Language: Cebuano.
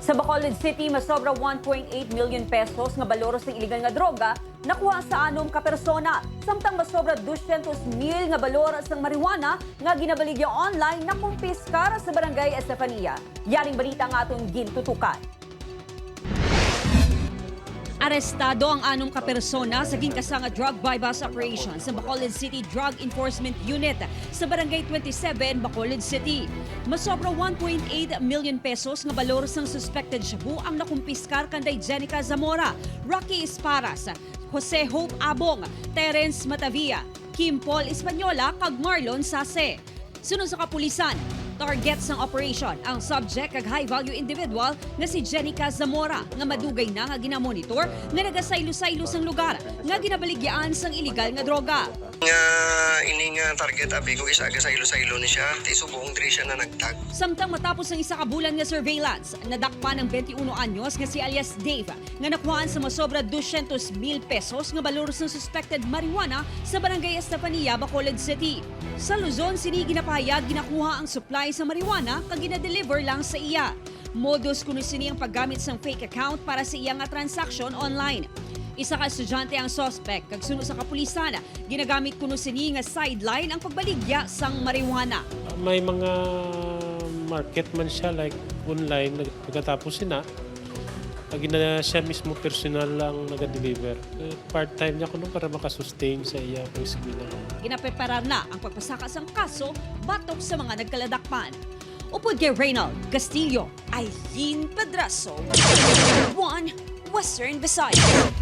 Sa Bacolod City, masobra 1.8 million pesos nga balor sa illegal nga droga nakuha sa anom ka persona. Samtang masobra 200 mil nga balor sang marijuana nga ginabaligya online na kumpiskar sa Barangay Estefania. Yaring balita nga aton gintutukan. Arestado ang anom ka persona sa ginkasa nga drug buy-bust operation sa Bacolod City Drug Enforcement Unit sa Barangay 27, Bacolod City. Masobra 1.8 million pesos nga balor sang suspected shabu ang nakumpiskar kanday Jenica Zamora, Rocky Esparas, Jose Hope Abong, Terence Matavia, Kim Paul Española kag Marlon Sase. Sunod sa kapulisan, target sang operation ang subject kag high-value individual nga si Jenica Zamora nga madugay na nga ginamonitor nga nagasaylo-saylo sang lugar nga ginabaligyaan sang illegal nga droga. Nga ini nga target abi ko isa sa ilo ni siya ti subong diri siya na nagtag. Samtang matapos ang isa ka bulan nga surveillance, nadakpan ang 21 anyos nga si alias Dave nga nakuhaan sa masobra 200 mil pesos nga balor sa suspected marijuana sa Barangay Estefania, Bacolod City. Sa Luzon, sini ginapahayag ginakuha ang supply sa marijuana kag ginadeliver lang sa iya. Modus kuno sini ang paggamit sang fake account para sa iya nga transaction online. Isa ka estudyante ang suspect kag suno sa kapulisan, ginagamit kuno sini nga sideline ang pagbaligya sang marijuana. May mga market man siya like online, pagkatapos sina pag na siya mismo personal lang naga-deliver. Eh, part-time niya kuno para makasustain sa iya pang eskwela. Ginapreparar na ang pagpasaka sang kaso batok sa mga nagkaladakpan. Upod kay Reynald Castillo, Eileen Pedraso, 1 Western Visayas.